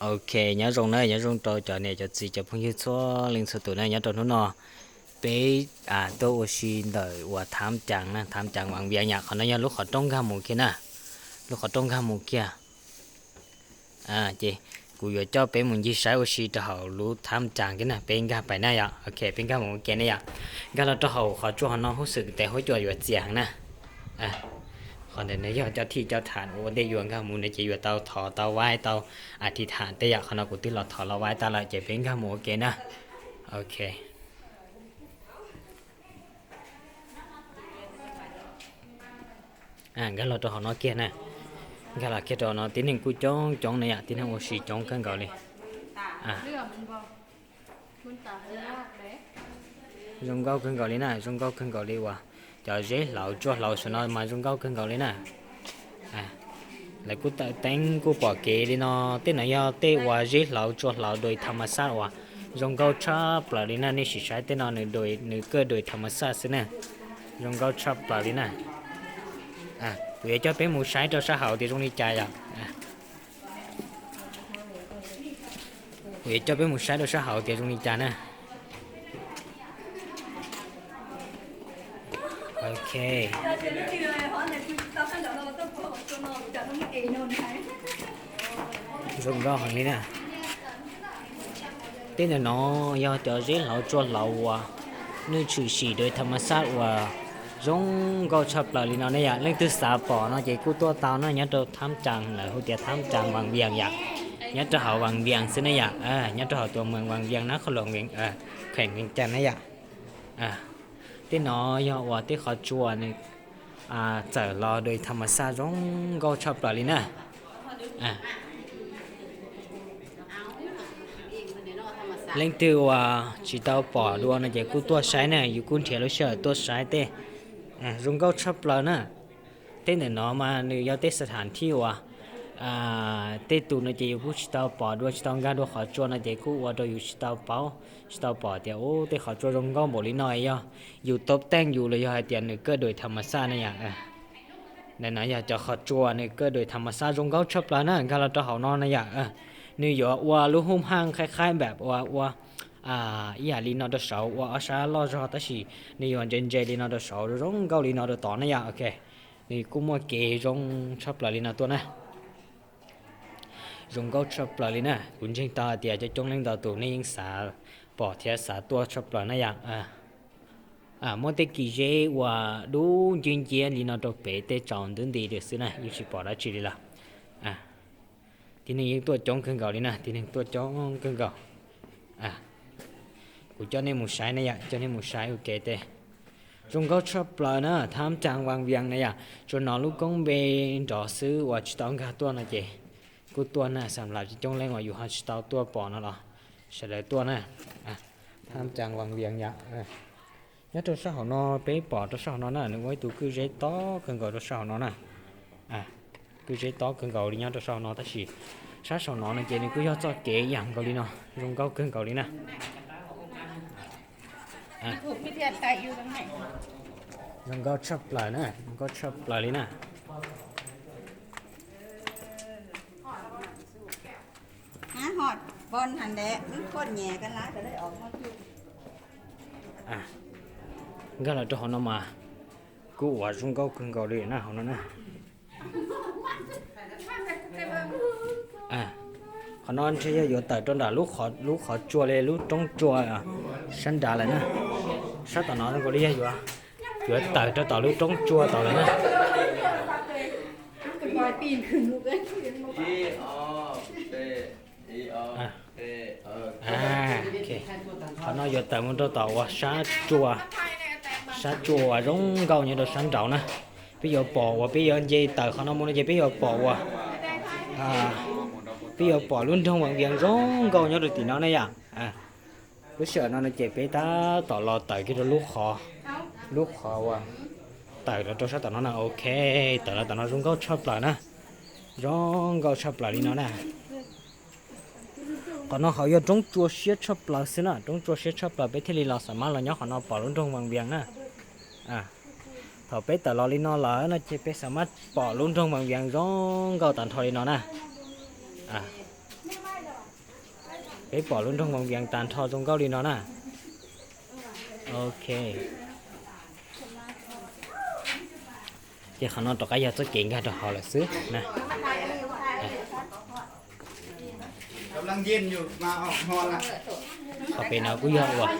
Ok, nyob zoo na, nyob zoo rau cov niam cov txiv cov phooj ywg txhua leej txhua tus na, nyob rau hnub no peb tuaj ua si ntawm uas Thab Cas na, Thab Cas Vas Vias yom, qhov no yog lub qhov rooj nkag mus kiag na, lub qhov rooj nkag mus kiag. Ces kuv yuav coj peb mus ncig saib ua si rau hauv lub Thab Cas kiag na, peb nkag pais na yom, ok, peb nkag mus ua ke na yom. Nkag los rau hauv qhov tsua hauv no huj xwm tes huab cua yuav txias heev na. Qhov ntawd nws yog cov thij cov tham ua ntej yuav nkag mus na ces yuav tau thov tau vaib tau a thi tham tej yom, qhov no kuv twb los thov los vaib tag lawm ces peb nkag mus ua ke na. Ok. Nkag los rau hauv no kiag na. Nkag los kiag rau hauv no tib neeg kuj coob coob na yom, tib neeg ua si coob kawg nkaus li. Zoo nkauj kawg nkaus li na, zoo nkauj kawg nkaus li uas cov zeb hlauv tsua hlauv saum no mas zoo nkauj kawg nkaus li na. Lawv kuj tawm teeb kuj pom kev li no, tej no yog tej uas zeb hlauv tsua hlauv dua tham mas xaj uas zoo nkauj tshaj plaws li na, nej sim saib tej no nws dua nws kaj dua tham mas xaj xwb na. Zoo nkauj tshaj plaws li na. Kuv yuav coj peb mus saib rau sab hauv tias zoo li cas yom. Kuv yuav coj peb mus saib rau sab hauv tias zoo li cas na. Ok. Zoo nkauj heev li na. Tej ntawm no yog cov zeb hlauv tsua hlauv uas nws tshwm sim dua tham mas xaj uas zoo nkauj tshaj plaws li no ne yom. Leej twg xav pom no ces kuj tuaj tau na, nyob rau Thab Cas, lawv hu tias Thab Cas Vas Vias yom. Nyob rau hauv Vas Vias xwb ne yom, nyob rau hauv tuam mees Vas Vias na, qhov luam kheem Vas Cas ne yom. Tej no yog uas tej qhov tsua nws txawm los dua tham mas xaj zoo nkauj tshaj plaws li na. Leej twg uas tsis tau pom dua no ces kuj tuaj saib na, yus kuj nrhiav lub sij hawm tuaj saib tej zoo nkauj tshaj plaws na. Tej ntawm no mas nws yog tej xas thas thij uas tej tus no ces yus kuj tsis tau pom dua tsis tau nkag dua qhov tsua no ces kuj ua rau yus tsis tau paub, tsis tau pom tias ub tej qhov tsua zoo nkauj npaum li no yog yus tau teej yus los yog hais tias nws kaj dua tham mas xaj ne yom. Ntawm no yog cov qhov tsua nws kaj dua tham mas xaj zoo nkauj tshaj plaws na, nkag los rau hauv no na yom. Nws yuav ua lub hub haj qhaib qhaib npam ua ua ib yam li no rau saud ua ob sab loj zog tab sis nws yuav ntse ntse li no rau saud zoo nkauj li no rau tod na yom. Ok, nws kuj muaj kev zoo tshaj plaws li no tuaj na. Zoo nkauj tshaj plaws li na, kuv ntseeg tau hais tias coob coob leej ntau tus nej yeej xav pom thiab xav tuaj tshaj plaws na yom. Muaj tej kis zeb uas dub nciab nciab li no rau pem tej tsaus ntuj nti lawm xwb na, yeej tsis pom dab tsi li lawm. Tib neeg yeej tuaj coob kawg nkaus li na, tib neeg tuaj coob kawg nkaus. Kuv coj nej mus saib na yom, coj nej mus saib ua ke tej zoo nkauj tshaj plaws na, Thab Cas Vas Vias na yom. Tsuas hnov lub koob npe nrov xwb uas tsis tau nkag tuaj no ces kuj tuaj na, xam lam coob leej uas yus ho tsis tau tuaj pom no los sawv daws tuaj na. Thab Cas Vas Vias yom. Nyob rau sab hauv no peb pom rau sab hauv no na, nws ua ib tug kwj zeb tob kawg nkaus rau sab hauv no na. Kwj zeb tob kawg nkaus li nyob rau sab hauv no tab sis sab saum no no ces nws kuj yog txoj kev ib yam nkaus li no, zoo nkauj kawg nkaus li na. Zoo nkauj tshaj plaws na, zoo nkauj tshaj plaws li na. Nkag los rau hauv no mas kuj ua zoo nkauj kawg nkaus li na hauv no na. Qhov no ntshe yog yuav tawm rau nram lub qhov tsua li lub roob tsua sab nrad lawm na. Sab tom no zoo nkaus li yog yuav yuav tawm rau tom lub roob tsua tod lawm na. Qhov no yuav tawm mus rau tom uas sab tsua, sab tsua uas zoo nkauj nyob rau sab nraud na. Peb yuav pom uas peb yuav nce tawm qhov no mus no ces peb yuav pom uas peb yuav pom lub nroog Vas Vias zoo nkauj nyob rau tim no na yom. Lub sij hawm no no ces peb tab tom los tawm kiag rau lub qhov, lub qhov uas tawm los rau sab tom no na. Ok, tawm los tom no zoo nkauj tshaj plaws na, zoo nkauj tshaj plaws li no na. Qhov no hauv yog roob tsua siab tshaj plaws xwb na, roob tsua siab tshaj plaws peb thiaj li los xam mab los nyob qhov no pom lub nroog Vas Vias na. Thaum peb tawm los li no lawm no ces peb xam mab pom lub nroog Vas Vias zoo nkauj tag nrho li no na. Peb pom lub nroog Moos Vias tag nrho zoo nkauj li no na. Ok. Ces qhov no rov qab yog txoj kev nkag rau hauv lawm xwb na. Qhov pem no kuj yog uas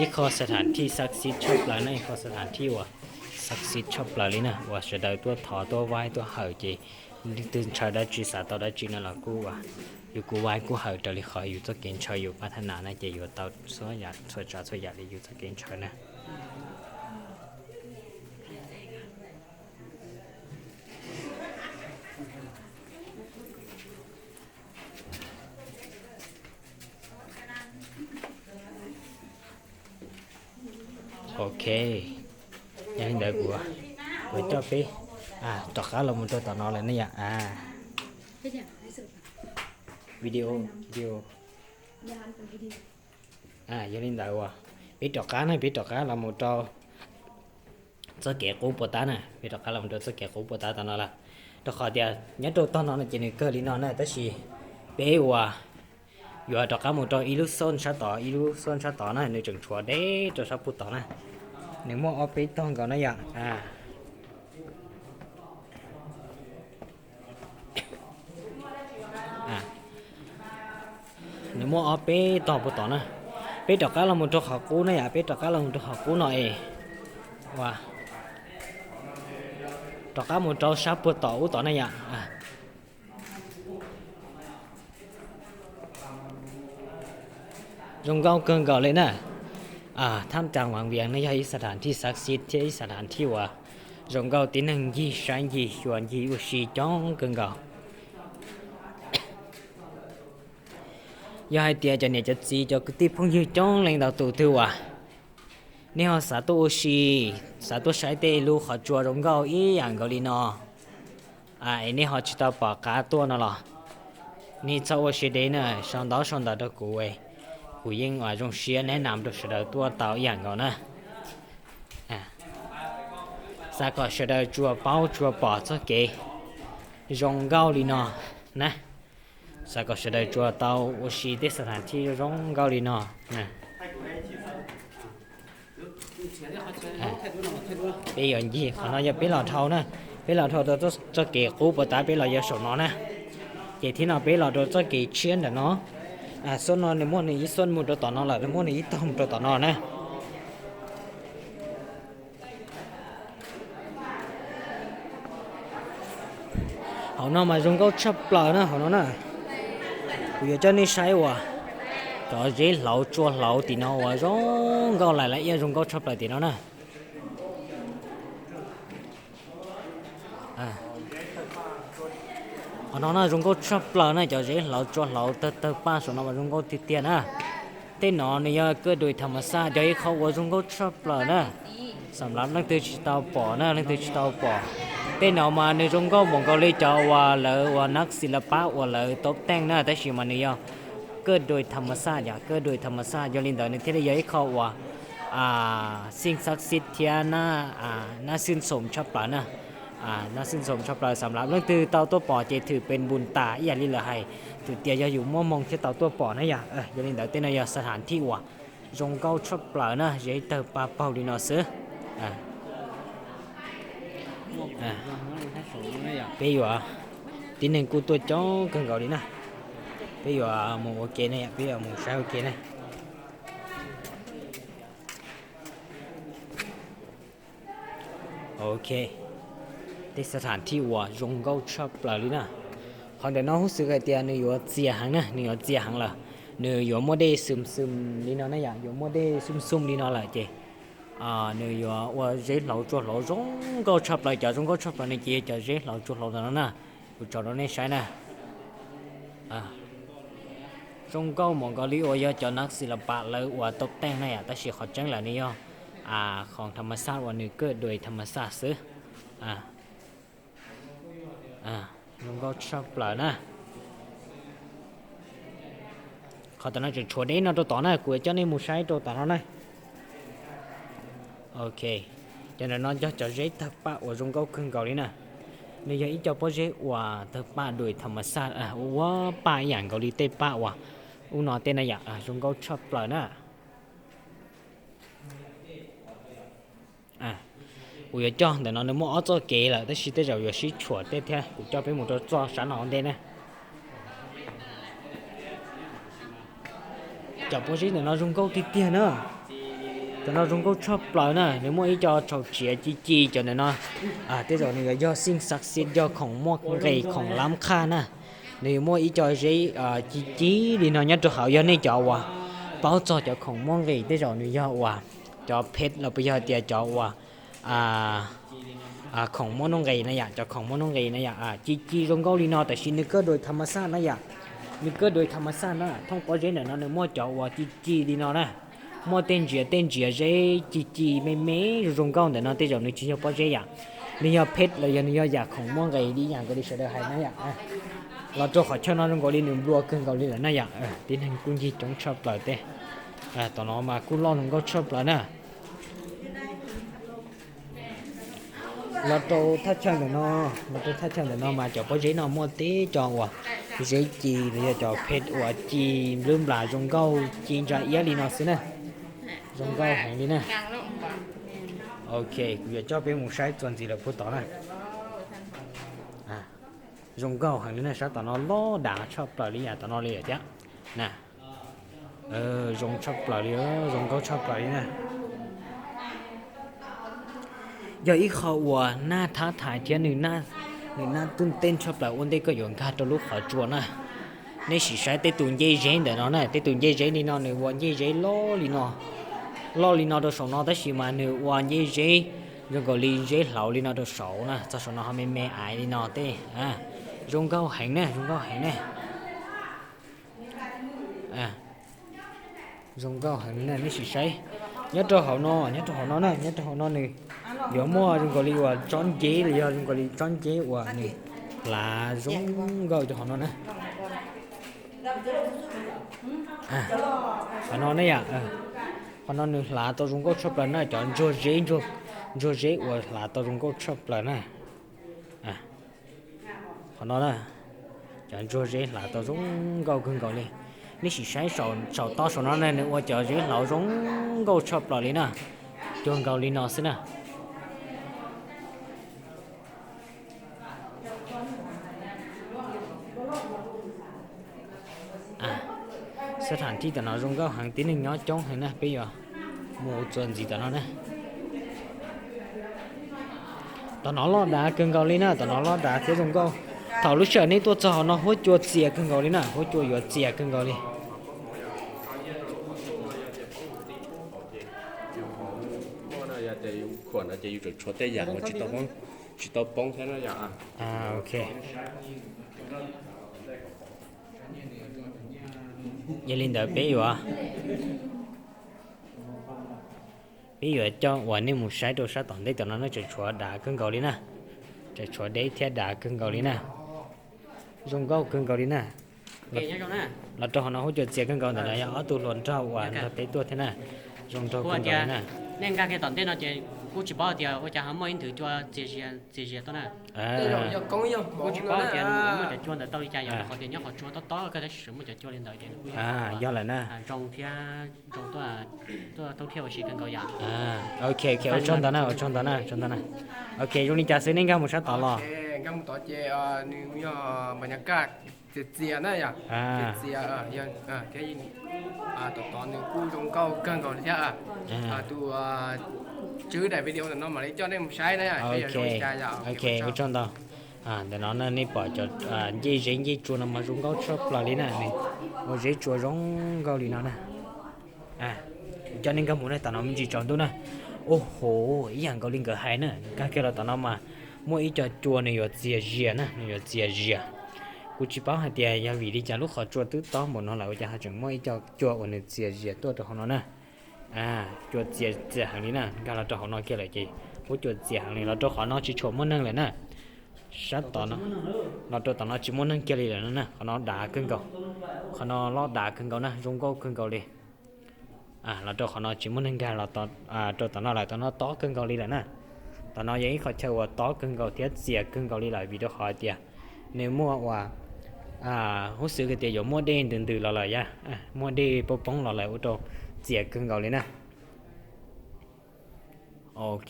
ib qho สถานที่ศักดิ์สิทธิ์ tshaj plaws na, ib qho สถานที่ uasศักดิ์สิทธิ์ tshaj plaws li na, uas sawv daws tuaj thov tuaj vaib tuaj hawm ces leej twg ntshaw dab tsi xav tau dab tsi no los kuj uas yus kuj vaib kuj hawm raws li qhov yus txoj kev ntshaw yus ปรารถนา na ces yuav tau txhua yam txhua tsav txhua yam li yus txoj kev ntshaw na. Ok, yog li ntawd kuv, kuv coj peb rov qab los mus rau tom no lawm ne yom. Video, video. Yog li ntawd uas peb rov qab na, peb rov qab los mus rau txoj kev qub puas tab na, peb rov qab los mus rau txoj kev qub puas tab tom no lawm. Rau qhov tias nyob rau tog no no ces nws kawg li no na, tab sis peb uas yuav rov qab mus rau ib lub xoj sab tod, ib lub xoj sab tod na, nws tseem tshuav deb rau sab puag tod na. Nws muaj ob peb tog nkaus na yom. Nws muaj ob peb tog puag tod na. Peb rov qab los mus rau qhov qub na yom, peb rov qab los mus rau qhov qub no es, rov qab mus rau sab puag tom ub tod na yom. Zoo nkauj kawg nkaus li na. Thab Cag Vaas Vias no yog ib สถานที่ศักดิ์สิทธิ์ thiab ib สถานที่ uas zoo nkauj, tib neeg ncig saib ncig xyuas ncig ua si coob kawg nkaus. Yog hais tias cov niam cov txiv cov kwv tij phooj ywg coob leej ntau tus twg uas nej ho xav tuaj ua si, xav tuaj saib tej lub qhov tsua zoo nkauj ib yam nkaus li no, es nej ho tsis tau pom qab tuaj no los nej txhob ua siab deb na, sau ntaub sau ntawv rau kuv, kuv yeej zoo siab แนะนำ rau sawv daws tuaj tau ib yam nkaus na. Xav kom sawv daws tsuas paub tsuas pom txoj kev zoo nkauj li no na. Xav kom sawv daws tsuas tau ua si tej สถานที่ zoo nkauj li no. Peb yuav ncig qhov no yog peb los dhau na, peb los dhau rau txoj kev qub puas tab peb los yog saum no na. Ces thib no peb los rau txoj kev tshiab ntawm no. Xub no nws muaj nws ib xub mus rau tom no lawm, nws muaj nws ib tog mus rau tom no na. Hauv no mas zoo nkauj tshaj plaws na, hauv no na. Kuv yuav coj nej saib uas cov zeb hlauv tsua hlauv tim no uas zoo nkauj lais lais iab zoo nkauj tshaj plaws tim no na. Qhov no na zoo nkauj tshaj plaws na, cov zeb hlauv tsua hlauv tawg tawg paj saum no mas zoo nkauj tiag tiag na. Tej no nws yog กล้วยด่วยธรรมชาติ yog ib qho uas zoo nkauj tshaj plaws na. Xam lav leej twg tsis tau pom na, leej twg tsis tau pom. Tej no mas nws zoo nkauj npaum nkaus li cov uas lawv uas นักศิลปะ uas lawv ตกแต่ง na, tab sis mas nws yog กล้วยด่วยธรรมชาติ yom, กล้วยด่วยธรรมชาติ yog li ntawd nws thiaj li yog ib qho uas สิ่งศักดิ์สิทธิ์ thiab น่าชื่นชม tshaj plaws na. น่าชื่นชม tshaj plaws, xam lav leej twg tau tuaj pom ces thwm pes npus tas ib yam li lawv hais, thwm tias yog yus muaj hmoo thiaj tau tuaj pom na yom. Yog li ntawd tej no yog สถานที่ uas zoo nkauj tshaj plaws na, zeb tawg paj paug li no xwb. Peb yuav, tib neeg kuj tuaj coob kawg nkaus li na. Peb yuav mus ua ke ne, peb yuav mus saib ua ke ne. Ok, tej สถานที่ uas zoo nkauj tshaj plaws li na. Qhov ntawm no huv xwm hais tias nws yuav txias heev na, nws yuav txias heev lawm, nws yuav muaj dej xum xum li no na yom, yuav muaj dej xum xum li no lawm ces nws yuav ua zeb hlauv tsua hlauv zoo nkauj tshaj plaws. Cov zoo nkauj tshaj plaws no ces yog cov zeb hlauv tsua hlauv ntawm no na, kuv tso rau nej saib na. Zoo nkauj npaum nkaus li uas yog cov นักศิลปะ lawv uas ตกแต่ง na yom, tab sis qhov tseeb lawm nws yog qhov ธรรมชาติ uas nws กล้วยด่วยธรรมชาติ xwb. Zoo nkauj tshaj plaws na. Qhov tom no tseem tshuav deb no rau tom na, kuv coj nej mus saib rau tom no na. Ok, cov ntawm no yog cov zeb tawg paj uas zoo nkauj kawg nkaus li na. Nws yog ib co pob zeb uas tawg paj ด่วยธรรมชาติ ua paj ib yam nkaus li tej paj uas Ub no tej na yom, zoo nkauj tshaj plaws na. Kuv yuav coj ntawm no nws muaj ob txoj kev lawm tab sis tej zaum yuav sib tshuam tej thiab, kuv coj peb mus rau txoj sab no ua ntej na. Cov pob zeb ntawm no zoo nkauj tiag tiag na. Cov no zoo nkauj tshaj plaws na, nws muaj ib co tshau tsiav ci ci cov ntawm no. Tej zaum nws yuav yog xij xav xiv yog khoom muaj nqis khoom lab qhaj na. Nws yuav muaj ib co zeb ci ci li no nyob rau hauv, yog nej cov uas paub txog cov khoom muaj nqis tej zaum nws yog uas cov phet los puas yog tias cov uas khoom muaj nuj nqis na yom, cov khoom muaj nuj nqis na yom, ci ci zoo nkauj li no tab sis nws kawj dua tham mas xaj na yom. Nws kawj dua tham mas xaj na, thooj pob zeb ntawm no nws muaj cov uas ci ci li no na. Muaj tej ntsiav tej ntsiav zeb ci ci me me zoo zoo nkauj ntawm no tej zaum nws tsis yog pob zeb yom. Nws yog phet los yog nws yog yam khoom muaj nqis li yam nkaus li sawv daws hais na yom. Los rau qhov chaw no zoo nkaus li nws nplua kawg nkaus li lawm na yom. Tib neeg kuj ncig coob tshaj plaws tej. Tom no mas kuj loj zoo nkauj tshaj plaws na. Los rau thaj chaw ntawm no, los rau thaj chaw ntawm no mas cov pob zeb no muaj teb co uas zeb ci los yog cov phet uas ci nplwb nplas zoo nkauj ci ntsa iab li no xwb na. Zoo nkauj heev li na. Ok, kuv yuav coj peb mus saib txuas ntxiv lawm puag tod na. Zoo nkauj heev li na, sab tom no loj dav tshaj plaws li yam tom no li lawm thiab na. Zoo tshaj plaws li, zoo nkauj tshaj plaws li na. Yog ib qho uas naj thab thaiv thiab nws naj twj tej tshaj plaws ua ntej koj yuav nkag rau lub qhov tsua na. Nej sim saib tej tus ncej zeb ntawm no na, tej tus ncej zeb li no nws ua ncej zeb loj li no, loj li no rau saum no tab sis mas nws ua ncej zeb zoo nkaus li zeb hlauv li no rau saum na, txog saum no ho me me aiv li no tej. Zoo nkauj heev na, zoo nkauj heev na. Zoo nkauj heev na, nej sim saib. Nyob rau hauv no, nyob rau hauv no na, nyob rau hauv no nws yuav muaj zoo nkaus li uas tsob nceb los yog zoo nkaus li tsob nceb uas nws hlav zoo nkauj rau hauv no na. Qhov no ne yom, qhov no nws hlav tau zoo nkauj tshaj plaws na, cov ntsuag zeb, ntsuag zeb uas hlav tau zoo nkauj tshaj plaws na. Qhov no na, cov ntsuag zeb hlav tau zoo nkauj kawg nkaus li. Nej sim saib saum toj saum no ne, nws ua cov zeb hlauv zoo nkauj tshaj plaws li na. Cuag nkaus li no xwb na. Xab tham thib tom no zoo nkauj heev, tib neeg nyob coob heev na, peb yuav mus txuas ntxiv tom no na. Tom no loj dav kawg nkaus li na, tom no loj dav thiab zoo nkauj. Thaum lub sij hawm nej tuaj txog hauv no huab cua txias kawg nkaus li na, huab cua yuav txias kawg nkaus li. Khuam no ces yus tshuav tej yam uas tsis tau poob thiab na yom. Ok. Yog li ntawd peb yuav, peb yuav coj uas nej mus saib rau sab tom ntej tom no na, tseem tshuav dav kawg nkaus li na. Tseem tshuav deb thiab dav kawg nkaus li na. Zoo nkauj kawg nkaus li na. Los rau hauv no huab cua txias kawg nkaus, ntawm no yog ob tug hluas nraug uas nrog peb tuaj thiab na. Zoo nraug kawg nkaus li na. Nej nkag kiag tom ntej no ces kuv kuj tsis paub tias ua cas ho muaj ib nthwv cua txias zias txias zias tuaj na. Kuv tsis paub tias muaj cov cua ntawd tau li cas, yog rau qhov tias nyob qhov tsua tob tob kawg tab sis muaj cov cua li ntawd ces kuj yog lawm na. Zoo thiab zoo tuaj, tuaj thoob thiab ua si kawg nkaus yom. Ok, ok, ua tsaug ntawd na, ua tsaug ntawd na, tsaug ntawd na. Ok, zoo li cas xwb nej nkag mus sab tod los? Nkag mus tod ces nws yog npas nyas kaj txias txias na yom. Txias txias thiab tom tod nws kuj zoo nkauj kawg nkaus li thiab. Tus tswv daim video ntawm no mam li coj nej mus saib na yom. Ok, ua tsaug ntau. Ntawm no na nej pom cov ncej zeb ncej tsua no mas zoo nkauj tshaj plaws li na, nws ua zeb tsua zoo nkauj li no na. Kuv coj nej nkag mus na, tom no me ntsis tsaus ntuj na. Ua hauv ib yam nkaus li nkawd hais na, nkag kiag los tom no mas muaj ib co cua nws yuav txias zias na, nws yuav txias zias. Kuv tsis paub hais tias yog vim li cas lub qhov tsua twb tob npaum no lawm ua cas ho tseem muaj ib co cua uas nws txias zias tuaj rau hauv no na. Cua txias txias heev li na, nkag los rau hauv no kiag lawm ces huab cua txias heev li, los rau qhov no tsis tshua muaj neeg lawm na. Sab tom no, los rau tom no tsis muaj neeg kiag li lawm no na, qhov no dav kawg nkaus. Qhov no loj dav kawg nkaus na, zoo nkauj kawg nkaus li. Los rau qhov no tsis muaj neeg nkag los rau tom no lawm, tom no tob kawg nkaus li lawm na. Tom no yog ib qhov chaw uas tob kawg nkaus thiab txias kawg nkaus li lawm vim rau qhov hais tias nws muaj uas Huv xwv tias yuav muaj dej ntws ntws los lawm yom, muaj dej poob poob los lawm ua rau txias kawg nkaus li na. Ok,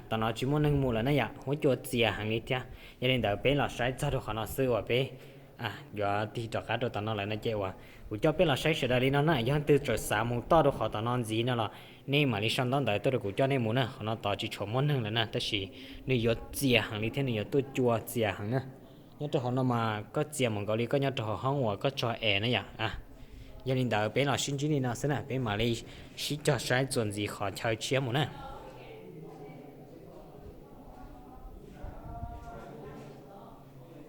tam no tsis muaj neeg mus lawm na yom, huab cua txias heev li thiab. Yog li ntawd peb los saib txog rau qhov no xwb uas peb yuav tig rov qab rau tom no lawm no ces uas kuv coj peb los saib sawv daws li no na. Yog leej twg txawm xav mus toj rau qhov tom no ntxiv no los nej mam li sau ntaub ntawv tuaj rau kuv coj nej mus na. Qhov no tod tsis tshua muaj neeg lawm na, tab sis nws yuav txias heev li thiab nws yuav tuaj cua txias heev na. Nyob rau hauv no mas koj txias mus nkaus li koj nyob rau hauv hoob uas koj tso es na yom. Yog li ntawd peb los sib ntsib li no xwb na, peb mam li sib cog saib txuas ntxiv qhov chaw tshiab mus na.